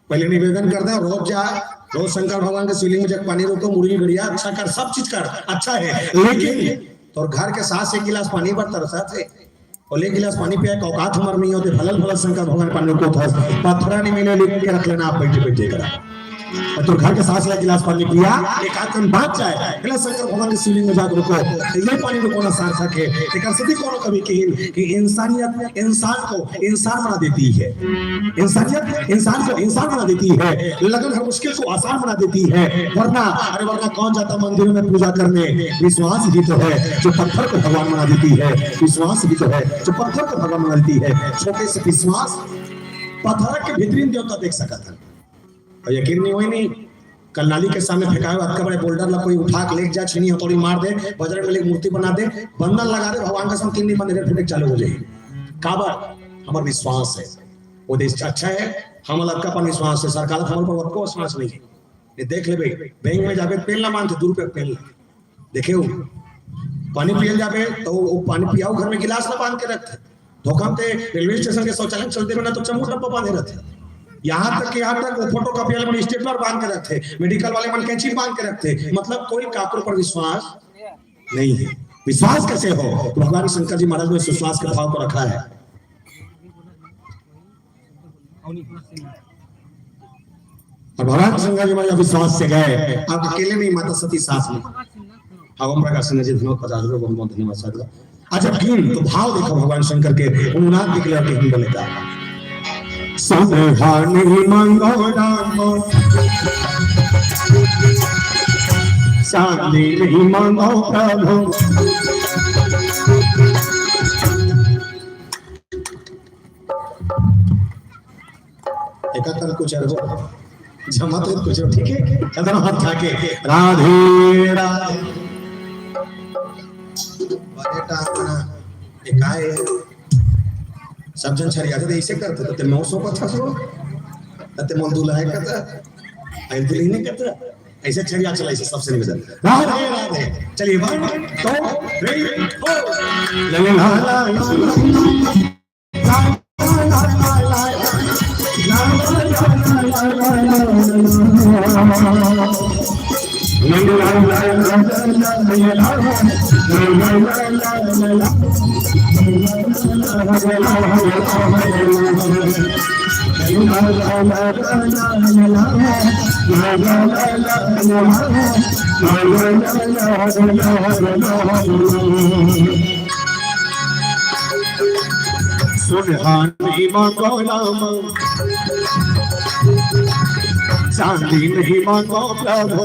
पहले निवेदन करते हैं, रोज जा, रोज शंकर भगवान के शिवलिंग में जब पानी रोको, मुरली गड़िया, अच्छा कर, सब चीज कर, अच्छा है, लेकिन तोर घर के सास एक गिलास पानी बर तरसथे, और एक गिलास पानी पिया के औकात हमर नहीं होते, भलल भलल शंकर भगवान पानी रोको था, पथरा नहीं मिले, लिख के रख लेना आप बैठे बैठे करा। अउ तोर घर के सास ला गिलास पानी पिया, एक आध कन बाँच जाए, कहला शंकर भगवान के शिवलिंग में जाके रुको, ये पानी में कोनो सार्थक है। एक स्थिति कोनो कभी कही कि इंसानियत, इंसान को इंसान बना देती है, इंसानियत इंसान को इंसान बना देती है, लगन हर मुश्किल को आसान बना देती है। वरना, अरे वरना कौन जाता मंदिरों में पूजा करने? विश्वास ही तो है जो पत्थर को भगवान बना देती है, विश्वास ही तो है जो पत्थर को भगवान बना देती है। छोटे से विश्वास पत्थर के भीतरी देवता देख सकता है। अउ यकीन नहीं होई नहीं, कल नाली के सामने फेंकाए हुआ अतका बड़े बोल्डर ला कोई उठा के लेके जा, छेनी हथौड़ी मार दे, बजरंग बली की मूर्ति बना दे, बंधन लगा दे, भगवान कसम तीन दिन बंद, फिर चालू हो जाए। काबर? हमर विश्वास है, वो देश अच्छा है, हमर अतका अपन विश्वास है, सरकार हमर पर अतको विश्वास नहीं है। ये देख लेबे, बैंक में जाबे, पेन ला मांगथे, दू रुपया पेन ला। देखे हो, पानी पियल जाबे तो वो पानी पियाऊ घर में गिलास ला बांध के रखथे। धोखा ते रेलवे स्टेशन के शौचालय चलते में ना तो चम्मच डब्बा बांधे रखथे। यहाँ तक कि, यहाँ तक वो फोटो कॉपी वाले मन स्टेपलर बांध के रखथे, मेडिकल वाले मन कैंची बांध के रखथे। मतलब कोई काकरो पर विश्वास नहीं है। विश्वास कैसे हो? तो भगवान शंकर जी महाराज ने विश्वास के भाव को रखा है। अउ भगवान शंकर जी महाराज विश्वास से गए, अब अकेले नहीं, माता सती साथ में। हाँ, ओम प्रकाश सिंह जी, धन्यवाद, पचास रुपये, बहुत बहुत धन्यवाद सर। अच्छा, क्यों तो भाव देखो भगवान शंकर के, उन्नाथ निकले और कहीं बने का। सोनहा नहीं मांगो राम, चांदी नहीं मांगो प्रभु। एका कल कुछ अरबो जमा तो कुछ, ठीक है, कदम हाथ खा के राधे राधे। बड़े टांगना एकाए सब जन छरिया के ऐसे करते, तो ते मौसों को था सो, ते मोल दुलाए करता, आई दुल्ही नहीं करता, ऐसे छरिया चला, ऐसे सबसे निवेदन। राधे राधे। चलिए, वन, टू, थ्री, फोर। ला, ला, ला, ला, ला, ला। सुनहानी मांगो राम, चांदी नहीं मांगो प्रभु।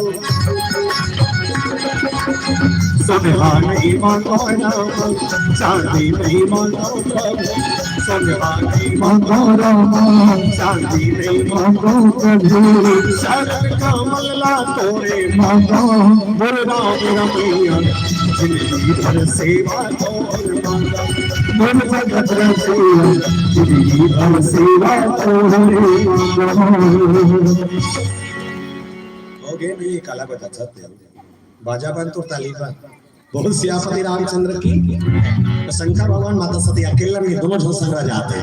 सुनहानी मांगो राम, चांदी नहीं मांगो प्रभु। सुनहानी मांगो राम, चांदी नहीं मांगो प्रभु। चरण कमल ला तोरे मांगो, बोल राम रमैया, जिंदगी भर सेवा तोर मांगो। मन भगत रसिया, जिंदगी भर सेवा तोहरे मांगो। हो गए नहीं, काला बता सकते हो। बाजा बंद तो ताली बंद। बोल सियापति रामचंद्र की। तो शंकर भगवान, माता सती अकेला नहीं, दोनों झन संग रह जाते।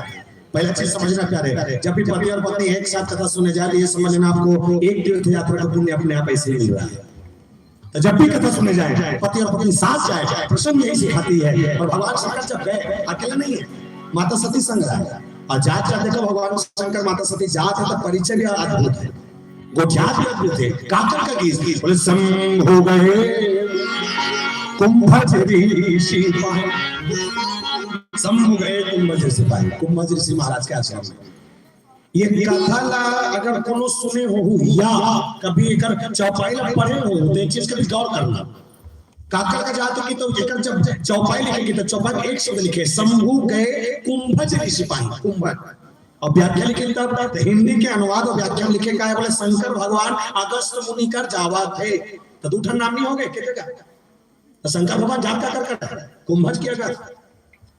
पहला चीज समझना प्यारे, जब भी पति और पत्नी एक साथ कथा सुने जाए, तो ये समझना आपको एक तीर्थ यात्रा का पुण्य अपने आप ऐसे ही मिल रहा है। तो जब भी कथा सुने जाए, पति और पत्नी साथ जाए, प्रसंग यही सिखाती है। और भगवान शंकर जब गए, अकेला नहीं है, माता सती संग रहा। और जात जात देखो, भगवान शंकर माता सती जात है, तो परिचय भी अद्भुत है, गोठियात भी अद्भुत है। काकर का गीत बोले, शंभु गए कुंभज ऋषि पाए, शंभु गए कुंभज ऋषि पाए, कुंभज ऋषि महाराज के आश्रम में। ये कथा ला अगर कोनो सुने हो या कभी एकर चौपाई ला पढ़े हो, तो एक चीज का भी गौर करना। काकर का जात की तो एकर जब चौपाई लिखे की, तो चौपाई में एक शब्द लिखे, शंभु गए कुंभज ऋषि पाए, कुंभज। और व्याख्या लिखे तब, तो हिंदी के अनुवाद और व्याख्या लिखे का है, बोले शंकर भगवान अगस्त मुनि कर जावा थे, तो दू ठन नाम नहीं हो गए, कितने का? तो शंकर भगवान जात का कर करता है, कुंभज की अगस्त।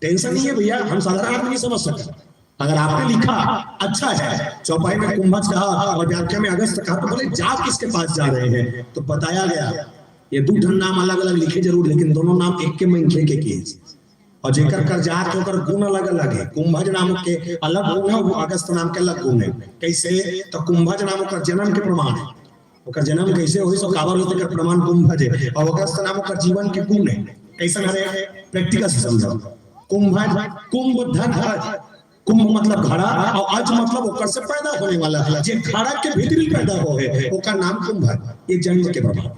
टेंशन नहीं है भैया, हम साधारण आदमी नहीं समझ सकते। अगर आपने लिखा, अच्छा है, चौपाई में कुंभज कहा और व्याख्या में अगस्त कहा, तो बोले जात किसके पास जा रहे हैं? तो बताया गया, ये दू ठन नाम अलग अलग लिखे जरूर, लेकिन दोनों नाम एक के मनखे के किए। और जेकर कर जात है, ओकर गुण अलग अलग है। कुंभज नाम के अलग गुण है, वो अगस्त नाम के अलग गुण है। कैसे? तो कुंभज नाम ओकर जन्म के प्रमाण है। ओकर जन्म कैसे होइस, काबर होइस, तेकर प्रमाण कुंभज है। और अगस्त नाम ओकर जीवन के गुण है। कैसन हरे? प्रैक्टिकल से समझो। कुंभज, कुंभ धन भज। कुंभ मतलब घड़ा, और अज मतलब ओकर से पैदा होने वाला, जे घड़ा के भीतरी पैदा होहे, ओकर नाम कुंभ हे। ये जन्म के प्रभाव।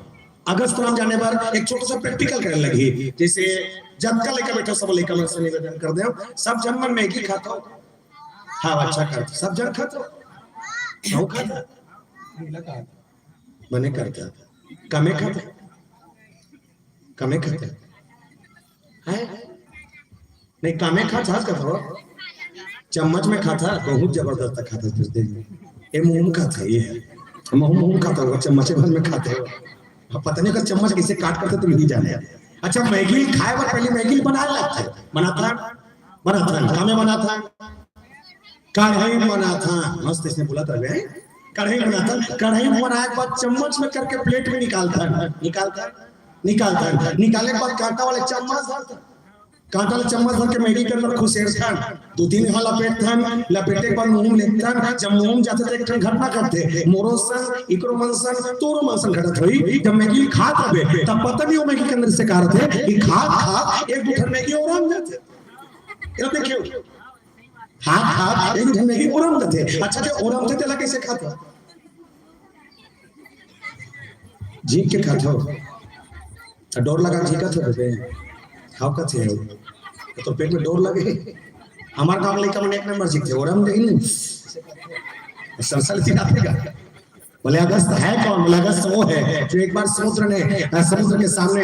अगस्त राम जाने बर एक छोटा सा practical करे लगही, जैसे जतका लइका बैठे हो, सब लइका मन से निवेदन कर देव, सब झन मन मैगी खाथो। हाँ, अच्छा खाथो, सब झन खाथो। कहूँ खाथो? बने करता, कमे खाथो, कमे खाथो। हैं? नहीं, कमे खाथो, कथो। चम्मच में खाथो, बहुत जबरदस्त खाथो, कुछ देर में। ए, मुंह में खाथो, ये है। मुंह, मुंह में खाथो, वो चम्मच भर में खाथो। अब पता नहीं, अगर चम्मच कैसे काट करते, तुम ही जाने। अच्छा, मैगी खाए बर पहले मैगी बनाए लगथे, बनाथन, बनाथन, कामे बनाथन, कढ़ाई बनाथन, मस्त इसने बोला था बे, कढ़ाई बनाथन, कढ़ाई बनाए के बाद चम्मच में करके प्लेट में निकालथन, निकालथन, निकालथन, निकाले के बाद कांटा वाले चम्मच धरथन, कांटा वाले चम्मच धर के मैगी के अंदर खुसेरथन, दू तीन घाव लपेटथन, लपेटे के बाद मुंह में लेथन, जब मुंह में जाथे तो एक ठन घटना घटथे, मोरो संग, इकरो मन संग, तोरो मन संग घटत होही, जब मैगी खात हबे, तब पता नहीं वो मैगी के अंदर से का रथे, कि खात खात एक दू ठन मैगी ओरम जाथे। ये देखियो, खात खात एक दू ठन मैगी ओरम जाथे। अच्छा, जो ओरमथे तेला कैसे खात हो? जीभ के खात हो। त डोर लगा जीकत हो बे। खाओ कथे हो। तो पेट में डोर लगे। हमार गांव के लइका मन एक नंबर जीकथे, ओरम नहीं। सलसल की बात है। बोले, "अगस्त है कौन?" बोले, "अगस्त वो है जो एक बार समुद्र ने, अ, समुद्र के सामने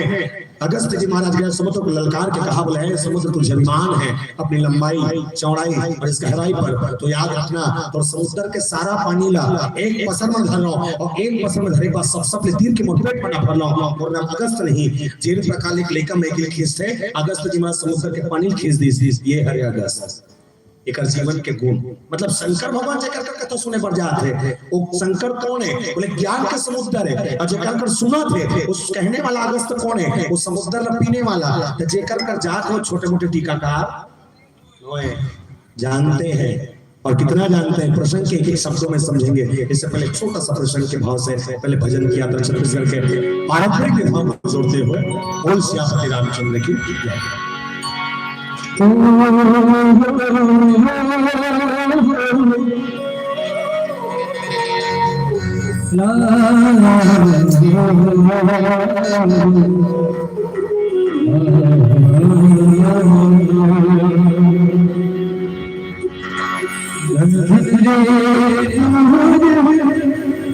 अगस्त जी महाराज गए, समुद्र को ललकार के कहा, बोले, 'हे समुद्र, तुझे अभिमान है अपनी लंबाई, चौड़ाई और इस गहराई पर, तो याद रखना, और समुद्र के सारा पानी ला एक पसर में धरना, और एक पसर में धरे के बाद सब, सब ले तीर के मोटपेट बना भरना, और नाम अगस्त नहीं।'" जेन प्रकार एक लइका मैगी खींचथे, अगस्त जी महाराज समुद्र के पानी खींच दिस, ये हरे अगस्त। एकर जीवन के गुण, मतलब शंकर भगवान जेकर कर कथा सुने बर जात हे, वो शंकर कौन है? बोले, ज्ञान के समुद्र है। और जेकर कर सुनत हे, उस कहने वाला अगस्त कौन है? वो समुद्र ला पीने वाला। तो जेकर कर जात हो, छोटे मोटे टीकाकार होए, जानते हैं। और कितना जानते हैं, प्रसंग के एक एक शब्दों में समझेंगे। इससे पहले छोटा सा प्रसंग के भाव से पहले भजन किया था, छत्तीसगढ़ के पारंपरिक विधाओं को जोड़ते हुए। बोल सियापति रामचंद्र की जय।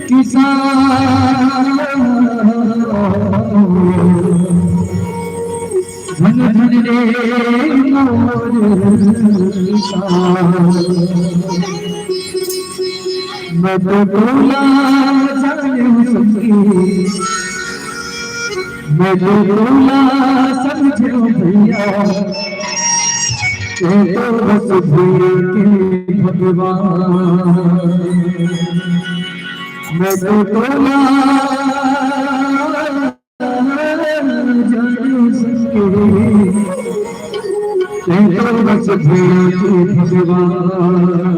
किसान, धन धन रे मोर किसान। मैं तो टोला जाने संगी, मैं तो टोला समझो भैया, ये तो बस भैया के भगवान। मैं तो टोला जाने संगी, ये तो बस भैया के भगवान।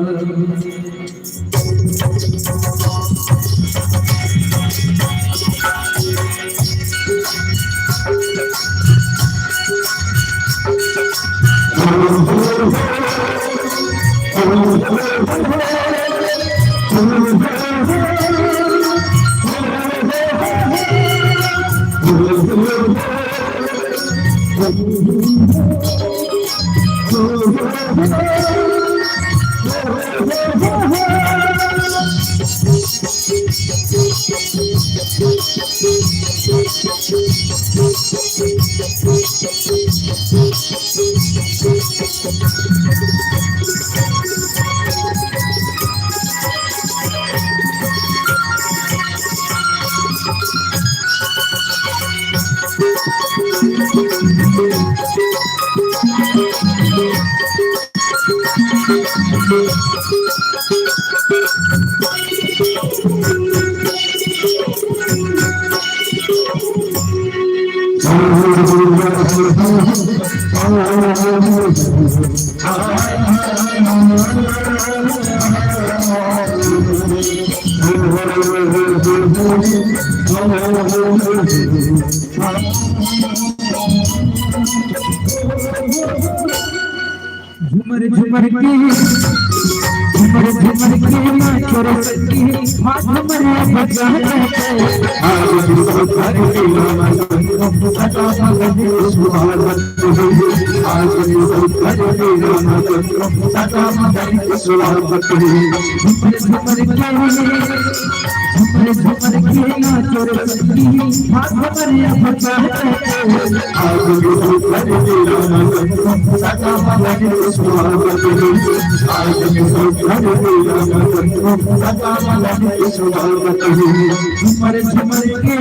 झुमर झुमर के, झुमर झुमर के नाचो रे सखी, हाथ हमरे बजा के। आज भी सब घर के नाम सदा मगन सुहावत हो। आज भी सब घर के नाम सदा मगन सुहावत हो। झुमर झुमर के, झुमर झुमर के नाचो रे सखी, हाथ हमरे बजा के। आज भी सब घर के नाम सदा मगन सुहावत हो। आज भी सब घर के नाम सदा मगन सुहावत हो। झुमर झुमर के।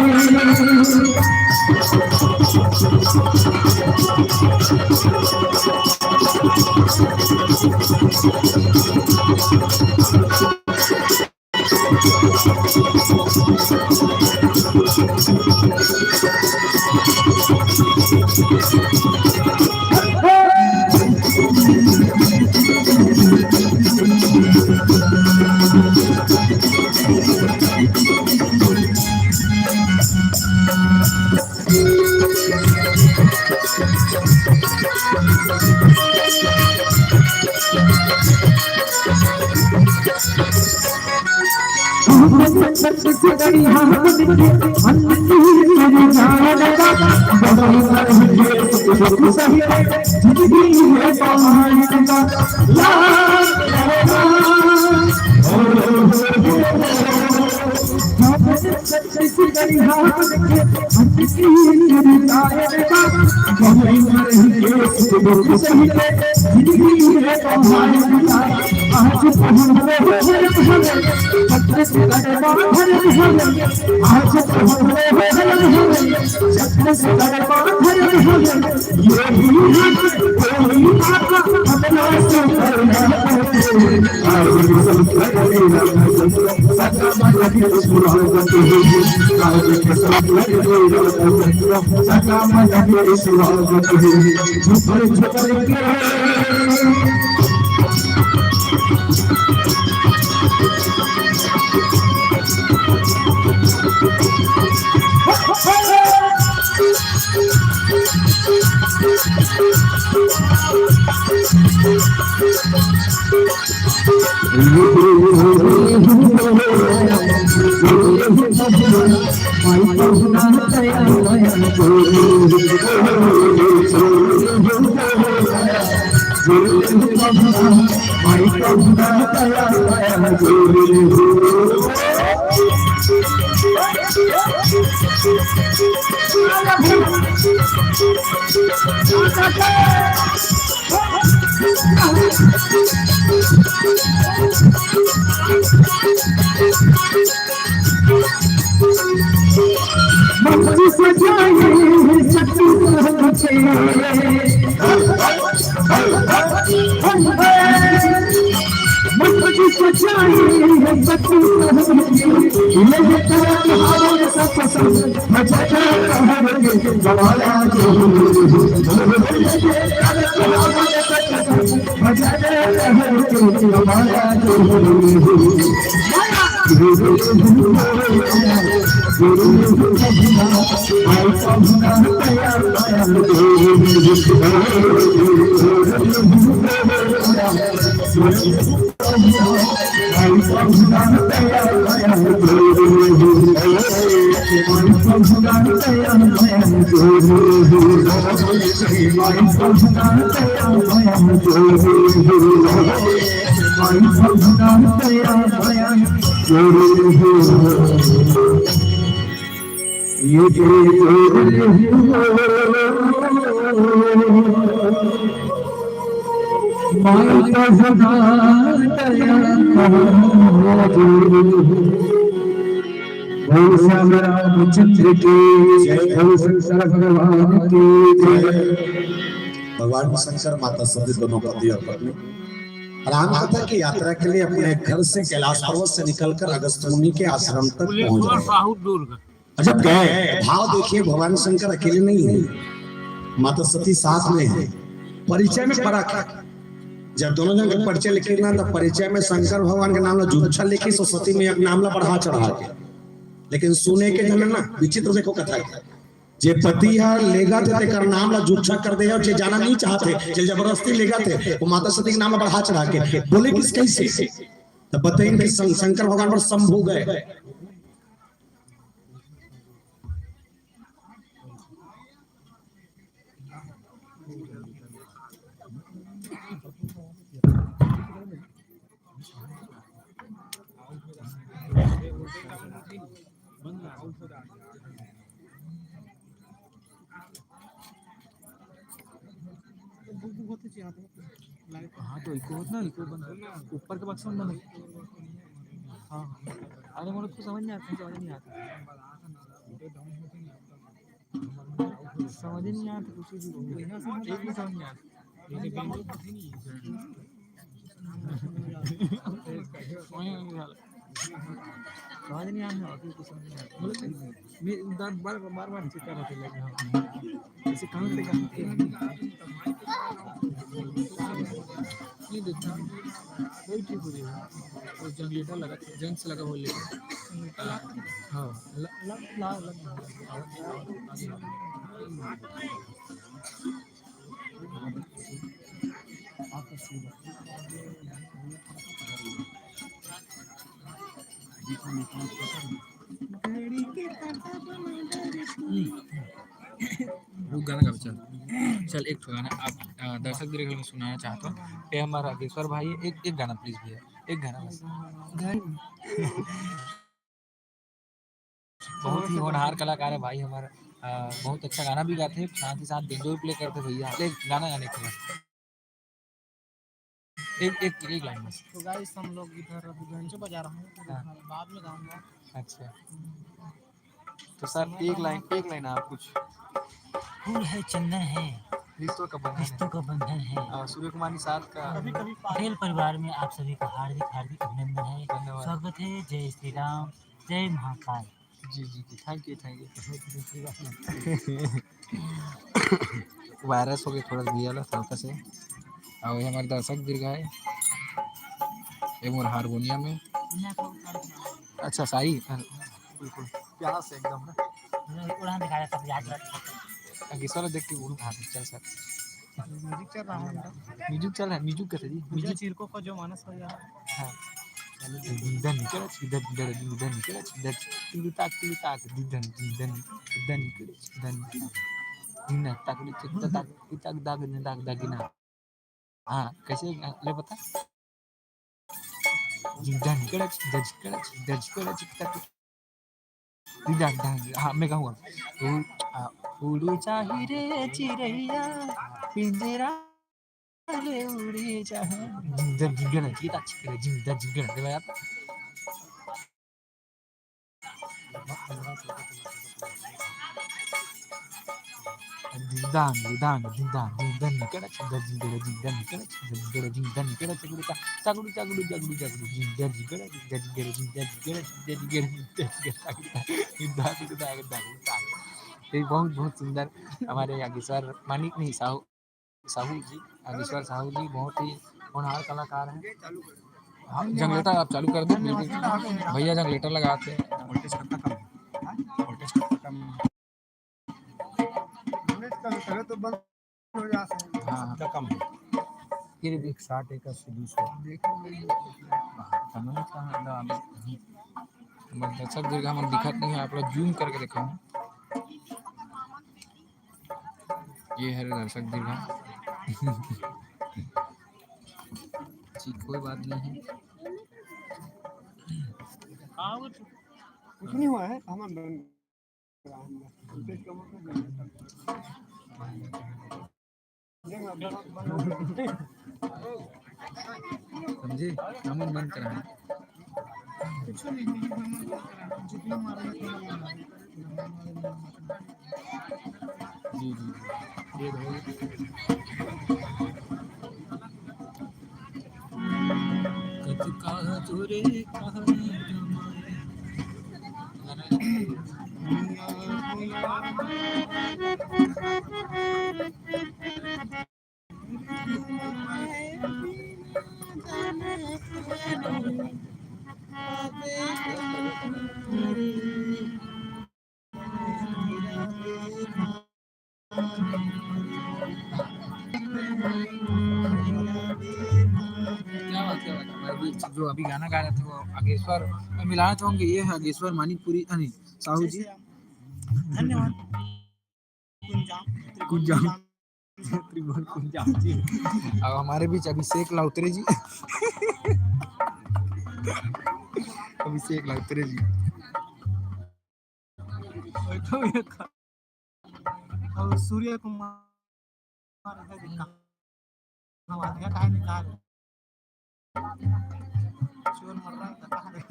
भगवान शंकर, माता सती, दोनों पति और पत्नी राम कथा की यात्रा के लिए अपने घर से, कैलाश पर्वत से निकलकर अगस्त मुनि के आश्रम तक पहुंच गए। और जब गए, भाव देखिए, भगवान शंकर अकेले नहीं है, माता सती साथ में है। परिचय में फर्क है। जब दोनों जन के परिचय लिखे ना, तब परिचय में शंकर भगवान के नाम ला जुच्छा लिखिस, तो सती मैया के नाम ला बढ़ा चढ़ा के। लेकिन सुने के जन ना विचित्र, देखो कथा के। जे पति ह लेगत हे, तेकर नाम ला जुच्छा कर दे, अउ जे जाना नहीं चाहत हे, जे जबरदस्ती लेगत हे, वो माता सती के नाम ला बढ़ा चढ़ा के बोले किस कैसे? तब बताइन कि शं-, शंकर भगवान बर शंभू गए। हाँ, तो इको होत ना, इको बंद कर। ऊपर के बक्सा में बंद कर। हाँ, हाँ। अरे, मोर तो समझ नहीं आता, समझ नहीं आता। समझ नहीं आता कुछ भी। एक भी समझ नहीं आता। समझ नहीं आने वाला, कुछ समझ नहीं आने वाला। मैं दस बार, बार, बार चेक कर रहा था, लग रहा था। जैसे कहाँ से, कहाँ से? नहीं देखता। वही ठीक हो जाएगा। वो जनरेटर लगा, जेंट्स लगा, वो ले। हाँ, ल-, ल-, ल-, ल-, वो गाना गाओ, चल। चल, एक ठो गाना आप, अ, दर्शक दीर्घ में सुनाना चाहता हूँ। ये हमारा राजेश्वर भाई, एक, एक गाना प्लीज भैया, एक गाना बस। बहुत ही होनहार कलाकार है भाई हमारा। अ, बहुत अच्छा गाना भी गाते हैं, साथ ही साथ बेंजो भी प्ले करते हैं भैया। ले, गाना गाने के बाद एक, एक, एक लाइन बस। तो गाइस, हम लोग इधर अभी बेंजो बजा रहे हैं, तो हाँ। बाद में गाऊंगा। अच्छा। तो सर, एक लाइन, एक लाइन आप कुछ। फूल है, चंदन है, रिश्तों का बंधन है। रिश्तों का बंधन है। हाँ, सूर्य कुमार निषाद का। कभी कभी पटेल परिवार में आप सभी का हार्दिक, हार्दिक अभिनंदन है। धन्यवाद। स्वागत है। जय श्री राम, जय महाकाल। जी, जी, जी, thank you, thank you। Virus हो गया थोड़ा भैया ला, हल्का से। और ये हमारे दर्शक दीर्घ है, ये मोर हारमोनियम में। अच्छा, साई, हाँ, बिल्कुल, प्यास है एकदम ना। उड़ान दिखा रहा था, याद रख। आगे सारा देख के उड़, हाँ, चल सर। म्यूजिक चल रहा है ना? म्यूजिक चल रहा है, म्यूजिक कैसे जी? म्यूजिक। चिरको को जो मानस हो जा रहा है। हाँ। धन निकल, धन निकल, धन निकल, धन ताक, धन ताक, धन, धन, धन निकल, धन निकल। धन ताक, धन ताक, धन ताक, दाग, धन ताक, दागिना। हाँ, कैसे ले बता? जिंदा निकल, जिंदा निकल, जिंदा निकल, जिंदा निकल। हाँ, मैं गाऊंगा। उड़, आ, उड़ जा रे चिरैया, पिंजरा ले उड़ जा। जिंदा निकल, जिंदा निकल, जिंदा निकल। ये बहुत, बहुत सुंदर हमारे आगे सर मानिक नहीं, साहू, साहू जी, आगे सर साहू जी बहुत ही होनहार कलाकार हैं। हाँ, जंगलेटा आप चालू कर दो, बिल्कुल। भैया जंगलेटा लगाते हैं। वोल्टेज कब तक कम है? हाँ? वोल्टेज कब तक कम है? वोल्टेज कम करे तो बंद हो जाते हैं। हाँ, हाँ। कम है। फिर भी एक साठ, एक अस्सी, दो सौ। देखो, मैं कहाँ ना, अभी बस दर्शक दीर्घा मन दिखत नहीं है, आप लोग जूम करके देखो। ये है दर्शक दीर्घा। जी, कोई बात नहीं है। कुछ नहीं हुआ है, हम समझे? हमन मन करा। कुछ नहीं, जितना मारना था, जी, जी, जी। ये भाई। कति कहा तोरे कहा जो अभी गाना गा रहे थे वो आगेश्वर, मिलाना चाहूंगी, ये है आगेश्वर मानिकपुरी, अ, नहीं, साहू जी। धन्यवाद। कुंजाम। त्रिभुवन कुंजाम जी। अब हमारे बीच अभिषेक लाउतरे जी। अभिषेक लाउतरे जी। और सूर्य कुमार है जी, कहाँ, कहाँ निकाल? चोर मर रहा है, कहाँ है?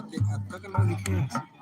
तब देख, अब तक ना लिखे हैं।